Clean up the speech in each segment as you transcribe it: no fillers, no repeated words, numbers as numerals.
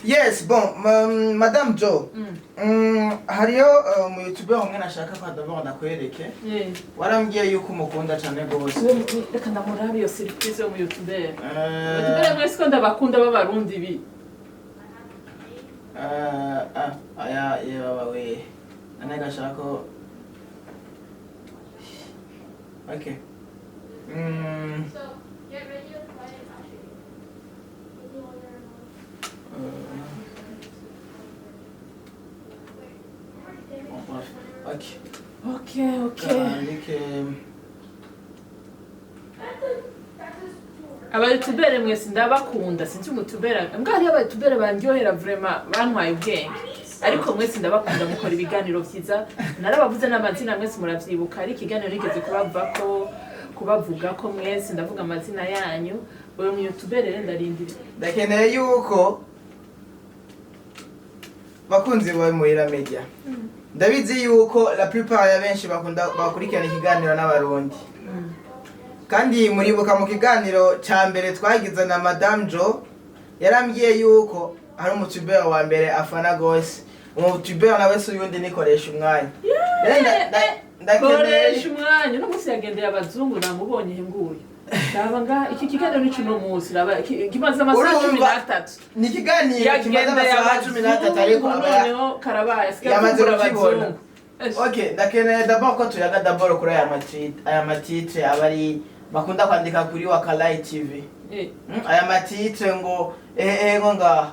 Yes, bon, Madame Joe, hariyo mu YouTuber umwe nashaka ko d'abord ndakwereke. Warambwiye yuko umukunda cyane rwose. Uwo reka ndamurabe iyo surprise yo mu YouTuber. YouTuber mwese ko ndabakunda b'Abarundi bi. Ah, aya yewe we, nane gashaka ko, okay. So get ready to play actually. Bon, bref. Okay. Okay. Kandike. Abayutubere mwese ndabakunda. Sinzi umutubere mbwa, hariyo abayutubere bandyohera vraiment, bantwaye ubwenge, ariko mwese ndabakunda, mukora ibiganiro vyiza. Narabavuze n'amazina, mwese muravyibuka, ari ikiganiro nigeze kubavako, kubavuga ko mwese ndavuga amazina yanyu. Uyu muyutubere rero ndarindira. Ndakeneye yuko bakunzi bawe Muhira Media, ndabizi yuko la plupart ya benshi bakunda bakurikirana ikiganiro n'Abarundi, kandi muribuka mu kiganiro ca mbere twagize na Madame Jo, yarambwiye yuko hari umutubero wa mbere afana gose. Umutubero nawe si uyundi, nikoresha umwanya. Rero ndakeneye Koresha umwanya. Uno munsi yagendeye abazungu, namubonye. He, nguyu, raba ngaha. Iki kiganiro ni cuno munsi, raba kimaze amasaha cumi Urumva, n'atatu. Ni ikiganiro kimaze Yagendeye amasaha 13, ariko abazungu, aba noneho karabaye, asigaye yamaze avumbura kukibona. abazungu. Ok, ndakeneye d'abord ko tuyaga d'abord kuri aya matitre abari bakunda kwandika kuri Wakalai TV. Aya matitre ngo ngo ngaha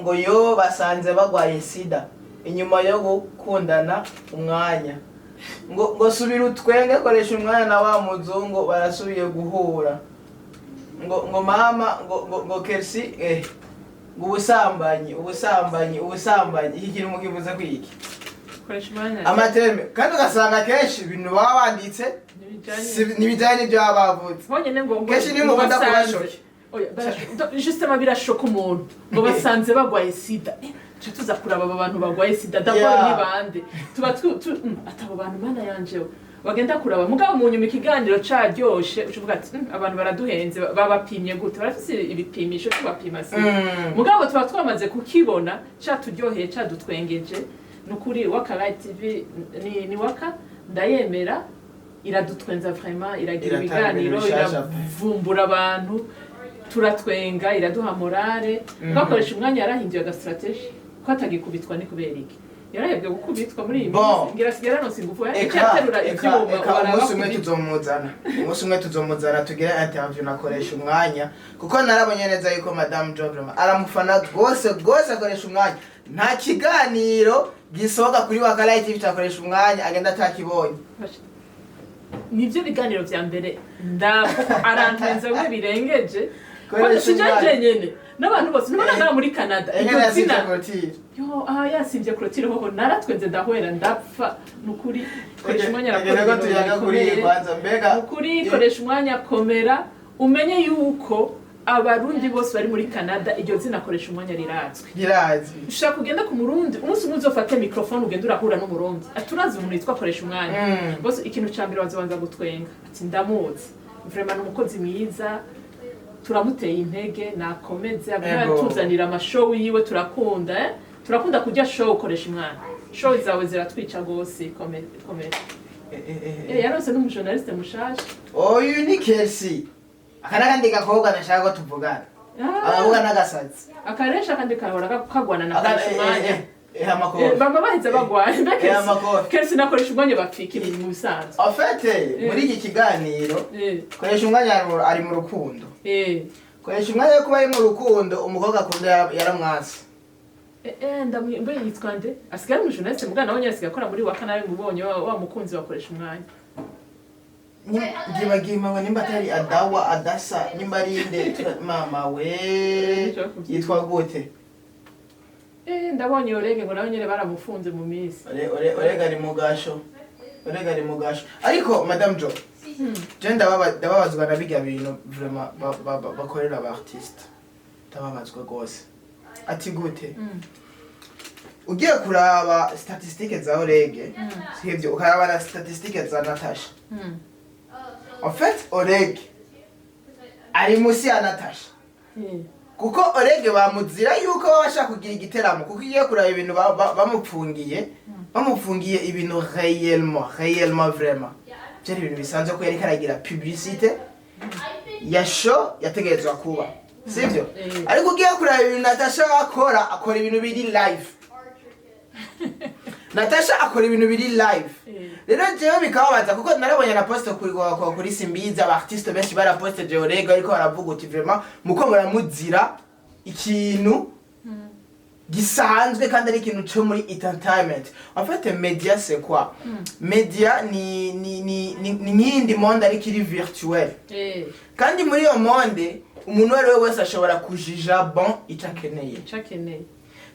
ngo yo basanze bagwaye sida inyuma yo gukundana umwanya, ngo subira utwenge, koresha umwanya na wa muzungu barasubiye guhura, ngo mama ngo Kersi ngo ubusambanyi, ubusambanyi, ubusambanyi. Iki kintu mukivuze kwiki? Koresha umwanya. Amaterme, kandi ugasanga kenshi ibintu baba banditse Ntibijanye. Ntibijyanye n'ibyo baba bavuze. Honyine ngo Kenshi niyo ngo mukunda basanze. kubashoka. Oya, justement birashoka umuntu ngo basanze bagwaye sida. Tuca tuza kuraba aba bantu bagwaye sida d'abord ni bande? Tuba ati abo bantu, mana yanje, bagenda kuraba. Mugabo mu nyuma ikiganiro caryoshe, uca uvuga ati: Abantu baraduhenze, babapimye gute? Barafise ibipimisho tubapima sida." Mugabo tuba twamaze kukibona caturyoheye, cadutwengeje. Nukuri Wakalight TV ni waka ndayemera, iradutwenza vraiment, iragira Iratanga ibiganiro, ibintu bishasha pe. iravumbura abantu, turatwenga, iraduha morale. Twakoresha umwanya yarahinduye aga stratégie ko atagikubitwa. Ni kubera iki yarahebwe gukubitwa muri iyi Bon. minsi? Ngira asigaye yaronse ingufu, Eka, aterura eka, ivyuma. eka, umunsi umwe Warabakubita. tuzomuzana, umunsi umwe tuzomuzana tugire interview nakoresha umwanya, kuko narabonye neza yuko Madame Jo vraiment aramufana gose gose. Akoresha umwanya, nta kiganiro gisohoka kuri Wakalight TV akoresha umwanya agenda atakibonye. Nibyo biganiro vya mbere ndabo, arantwenza bimwe birengeje. Koresha Sije umwanya. jenyene, n'abantu bose nubona ngaha muri Canada Eka, iryo yasivye zina. Clotire. Yo, aha yasivye Clotire hoho naratwenze ndahwera ndapfa. Nukuri koresha umwanya arakora Reka ibintu tuyaga kuri iyi bikomeye. kwanza mbega. Nukuri koresha umwanya, komera, umenye yuko Abarundi bose bari muri Canada iryo zina koresha umwanya rirazwi. Rirazi. Ushaka kugenda ku Murundi, umunsi umwe uzofate microphone ugende urahura n'Umurundi ati: "Urazi umuntu yitwa koresha umwanya?" Bose ikintu ca mbere bazobanza gutwenga, ati: "Ndamuzi vraiment, ni umukozi mwiza, turamuteye intege, nakomeze agume atuzanira amashow yiwe." Turakunda, eh? Turakunda kurya show. Ukoresha umwanya, show zawe ziratwica gose. Komera, komera. Yaronse n'umujournaliste mushasha. Uyu ni Kelsi, aka n'akandi gakobwa nashaka ko tuvugana. Ah, agakobwa n'agasazi. Akaresha kandi kahora kagwana na Aka- koresha umwanya. Amakofi. Bama baheze bagwaye mbe. Amakofi. Kelsi nakoresha umwanya bapfika ibintu mu bisanzwe. En fait, muri iki kiganiro koresha umwanya ari mu rukundo. Koresha umwanya wo kuba ari mu rukundo, umukobwa akunda yaramwase. Mbe yitwa nde? Asigaye ari umujournaliste, mugana nawe nyene asigaye akora muri Waka, nawe mubonye wa mukunzi wakoresha umwanya. Ngibagiwe ngo nimba atari adawa adasa, nimba ari nde, mama we, yitwa gute? Ndabonye Orege, ngo nawe nyene baramufunze mu minsi. Orega ari mu gasho, Orega ari mu gasho. Ariko Madame Jo, je ndababazwa na bijya bintu vraiment bakorera aba artiste. Ndababazwa rwose. Ati gute? Ugiye kuraba statistique za Orege, sivyo, ukaraba na statistique za Natasha, en fait Orege ari musi ya Natasha. Kuko Orege bamuzira yuko baba bashaka kugira igiteramo, kuko iyo kuraba ibintu bamupfungiye ibintu réellement, vraiment byari ibintu bisanzwe ko yariko aragira publicité ya show yategerezwa kuba, sivyo? Eh. Ariko ugiye kuraba ibintu Natasha akora ibintu biri live. Natasha akora ibintu biri live. Rero jewe bikababaza, kuko narabonye na post kuri Simbizi, aba artiste benshi baraposte je Orega, ariko baravuga uti vraiment muko muramuzira ikintu gisanzwe kandi ari ikintu cyo muri entertainment. En fait, media, c'est quoi? Media ni nk'iyindi monde ariko iri virtuel. Kandi muri iyo monde umuntu uwo ari we wese ashobora kujija bon icyo akeneye. Ico akeneye.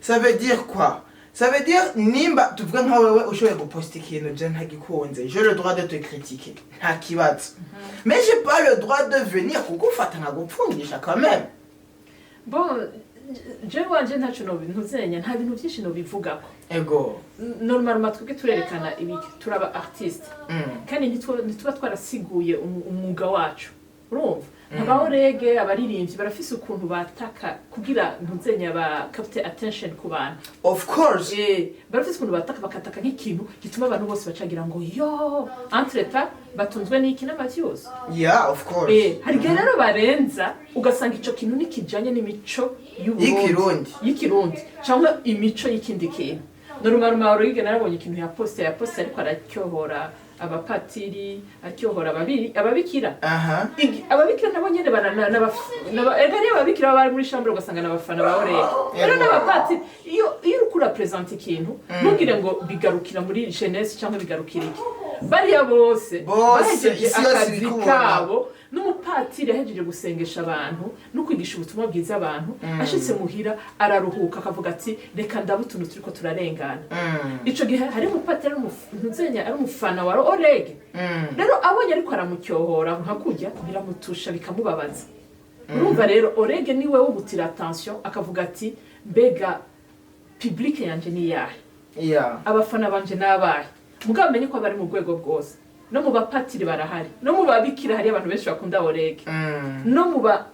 Ça veut dire quoi? Ça veut dire nimba tuvuge nka wewe ushoboye guposta ikintu je ntagikunze, j'ai le droit de te critiquer, nta kibazo, mais j'ai pas le droit de venir kugufata nkagupfungisha quand même. Bon, jewe wanje ntaco ntuzenya, nta bintu vyinshi nobivugako. Normalement twebwe turerekana ibiki? Turaba artiste. Kandi ntituba twarasiguye umwuga wacu, urumva nka Orege, abaririmbyi barafise ukuntu bataka kugira ntuzenya ba capte attention ku bantu. Of course. Barafise ukuntu bataka, bakataka nk'ikintu gituma abantu bose bacagira ngo yo entre-temps batunzwe n'iki? N'ama views. Yeah, of course. Hari igihe rero barenza, ugasanga ico kintu ntikijanye n'imico y'Uburundi. Y'ikirundi. Y'ikirundi cyangwa imico y'ikindi kintu. Normalement Orege narabonye ikintu ya poste, ariko aracyohora abapatiri, acyohora ababikira. Ababikira nabo nyene erega niyo ababikira baba bari muri chambre, ugasanga n'abafana ba Orege. Rero n'abapatiri, iyo uriko urapresenta ikintu, ntugire ngo bigarukira muri jeunesse cyangwa bigarukira iki, bariya bose Bose, bahejeje isi yose akazi irikubona. kabo. N'umupatiri yahejeje gusengesha abantu no kwigisha ubutumwa bwiza abantu, ashitse muhira araruhuka, akavuga ati reka ndabe utuntu turiko turarengana. Ico gihe hari umupatiri ari ntuzenya ari umufana wa Orege. Rero abonye ariko aramucyohora nka kurya, biramutusha, bikamubabaza. Urumva rero Orege niwe wo gutira attention, akavuga ati mbega public yanje ni iyahe? Abafana banje n'abahe? Mugabo amenye ko bari mu rwego bwose, no mu bapatiri barahari, no mu babikira hari abantu benshi bakunda Orege, no mu ba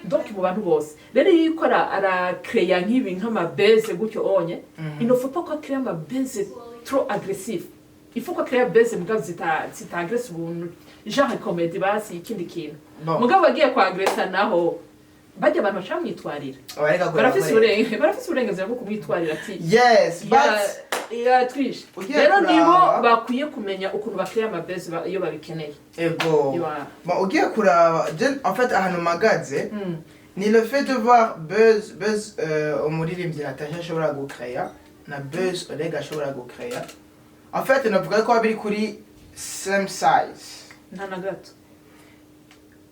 donc mu bantu bose. Rero iyo ukora arakeya nk'ibi nk'ama buzz gutyo onye, il ne faut pas ko créer ama buzz trop agressif, il faut ko créer buzz mugabo zita agresse ubuntu, genre comedy basi, ikindi kintu. Bon. Mugabo agiye kwa agressa naho bajya abantu baca bamwitwarira. Abareka Barafise uburenganzira bwo kumwitwarira ati Yes, but yatwishe. Ugiye Rero nibo bakwiye kumenya ukuntu bakreya ama buzz iyo babikeneye. Ego. Bon, ugiye kuraba en fait ahantu mpagaze, ni le fait de voir buzz umuririmbyi Natasha ashobora gucreya na buzz Oleg ashobora gucreya, en fait navuga ko biri kuri same size. Nta na gato.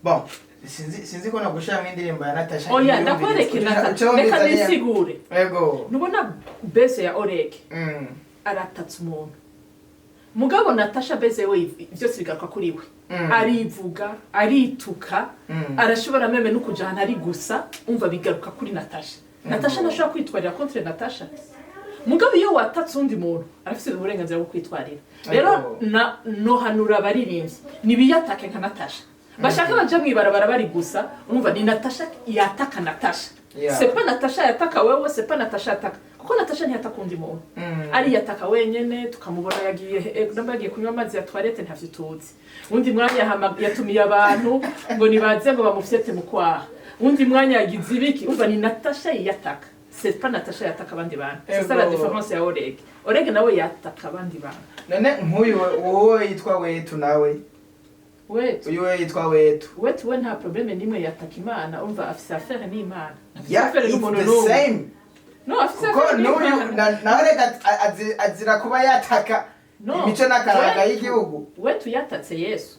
Bon, sinzi ko nagushiramo indirimbo ya Natasha. Oya, ndakwereke Natasha, reka nisigure. Ego. Ntubona buzz ya Oreg? Aratatse umuntu. Mugabo Natasha buzz we byose bigaruka kuri we. Arivuga, arituka, arashobora même no kuja ahantu ari gusa, umva bigaruka kuri Natasha. Natasha ntashobora kwitwarira contre Natasha. Mugabo iyo watatse undi muntu, arafise uburenganzira bwo kwitwarira. Rero na nohanura abaririmbyi nibiyatake nka Natasha, bashaka baja mwibarabara bari gusa. Urumva ni Natasha yataka Natasha. C'est pas Natasha yataka wewe, c'est pas Natasha yataka, kuko Natasha ntiyataka undi muntu. Ariyataka wenyene, tukamubona yagiye namba yagiye kunywa amazi ya toilette, ntavyo tuzi. Undi mwanya yatumiye abantu ngo nibaze ngo bamufyete mu kwaha, undi mwanya yagize ibiki. Umva ni Natasha yiyataka, c'est pas Natasha yataka abandi bantu. C'est ça la différence ya Oreg. Oreg nawe yataka abandi bantu. None nk'uyu wowe yitwa Wetu nawe? Wetu? Uyu we yitwa Wetu. Wetu we nta problème nimwe, yataka Imana. Umva afise affaire n'Imana. Afise Yeah, affaire it's n'umuntu the n'umwe. same. No, afise Kuko affaire n'uyu n'Imana. nawe reka azira kuba yataka No. imico n'akaranga y'igihugu. Wetu yatatse Yesu,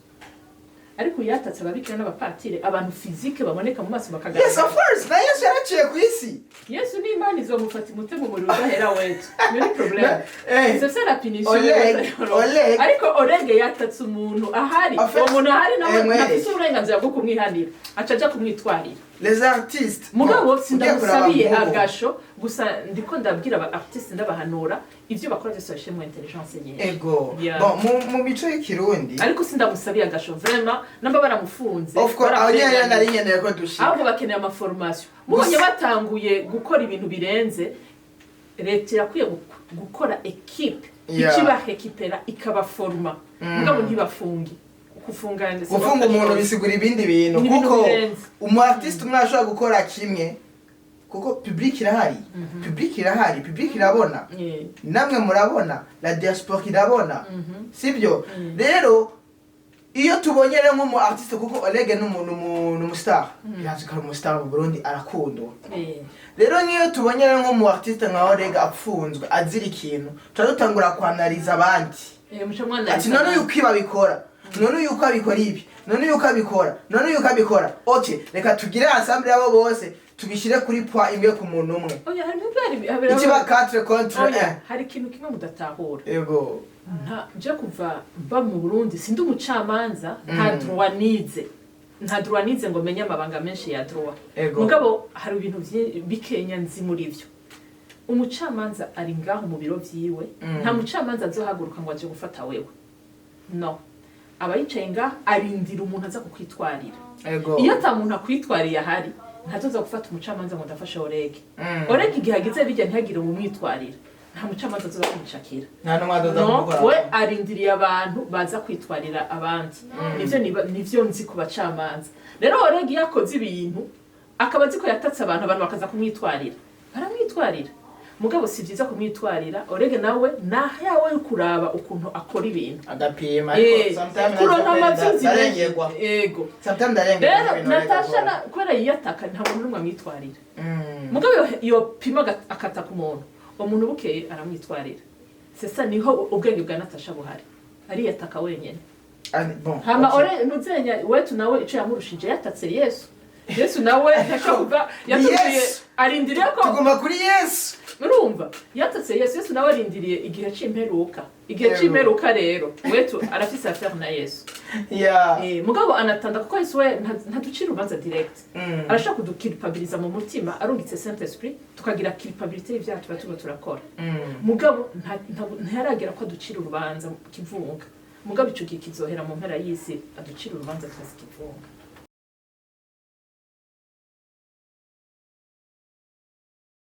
ariko yatatse ababikira n'abapatiri, abantu physique baboneka mu maso bakagaragara. Yes, of course, na Yesu yaraciye ku isi. Yesu n'Imana izomufata imute mu muriro udahera. Wetu iyo ni problème. Eh, C'est ça la punition. Oleg. Ariko Orege yatatse umuntu ahari. En fait, Uwo muntu ahari nawe mwere. ntafise uburenganzira bwo kumwihanira. Aca aja kumwitwarira. Les artistes, Mugabo bon, ugiye kuraba sindamusabiye nk'ubu. agasho. Gusa ndiko ndabwira aba artiste, ndabahanura, ivyo bakora byose bashiremo intelligence nyinshi. Ego. Yeah. Bon, mu mico y'ikirundi, Ariko sindamusabiye agasho vraiment, namba baramufunze, of course, aho nyene baramurenganije. nari nkeneye ko dushika. Ahubwo bakeneye ama formation. Mubonye batanguye gukora ibintu birenze, leta irakwiye gukora équipe ikibarekipera, ikabaforma. Mugabo ntibafunge. Kufunga Gufunga umuntu bisigura ibindi bintu. Ni ibintu Kuko birenze. umu artiste umwe ashobora gukora kimwe, kuko public irahari, public irahari, public irabona, namwe murabona, la diaspora irabona, sibyo? Rero iyo tubonye rero nk'umu artiste, kuko Oleg ni umu star, birazwi ko ari umu star mu Burundi, arakundwa. Rero nk'iyo tubonye rero nk'umu artiste nka Oleg apfunzwe azira ikintu, tuba dutangura kwanariza abandi. Muca mwana. Ati none yuko ibi abikora, none yuko abikora ibi, none yuko abikora, none yuko abikora, ok, reka tugire ensemble yabo bose, tubishyire kuri poids imwe ku muntu umwe. Oya, hari ibyo Ikiba 4 contre Oya, 1. hari ikintu kimwe mudatahura. Ego. Nta je kuva mba mu Burundi, sindi umucamanza, nta droit nize, nta droit nize ngo menye amabanga menshi ya droit. Mugabo hari ibintu bikenya nzi muri vyo. Umucamanza ari ngaho mu biro vyiwe. Nta mucamanza azohaguruka ngo aje gufata wewe, no aba yicaye ngaho arindira umuntu aza kukwitwarira. Iyo ata muntu akwitwariye ahari, ntazoza gufata umucamanza ngo ndafashe Orege. Orege igihe agize bijya ntihagire umwitwarira, nta mucamanza azoza kumucakira. Nta n'umwe azoza No, kumukora. we arindiriye abantu baza kwitwarira abandi. Nivyo nivyo nzi ku bacamanza. Rero Orege iyo akoze ibintu akaba azi ko yatatse abantu, abantu bakaza kumwitwarira, baramwitwarira. Mugabo si byiza kumwitwarira. Orege nawe naho yawe kuraba ukuntu akora ibintu. Agapima, ariko sometimes Kuronka amavyuzi. Ndarengerwa. Yego. Sometimes ndarengerwa Rero n'ibintu Oleg Natasha akora. Kubera yiyataka, nta muntu n'umwe amwitwarira. Mugabo yopima akataka umuntu, uwo muntu bukeye aramwitwarira. Sesa niho ubwenge bwa Natasha buhari, ariyataka wenyene. Ah, bon, Hama okay. ore ntuzenya wetu nawe ico yamurushije, yatatse Yesu. Yesu nawe ntashobora kuva yatubwiye Yesu. arindiriye ko Tuguma kuri Yesu. Urumva, yatatse Yesu, Yesu nawe arindiriye igihe c'imperuka, igihe c'imperuka. Rero wetu arafise affaire na Yesu. Mugabo anatanda, kuko Yesu we ntaducira urubanza direct. Arashobora kuduculpabiliza mu mutima arungitse Saint Esprit, tukagira culpabilité y'ivyaha tuba turiko turakora. Mugabo ntiyaragera ko aducira urubanza kivunga. Mugabo ico gihe kizohera mu mpera y'isi, aducira urubanza twese kivunga.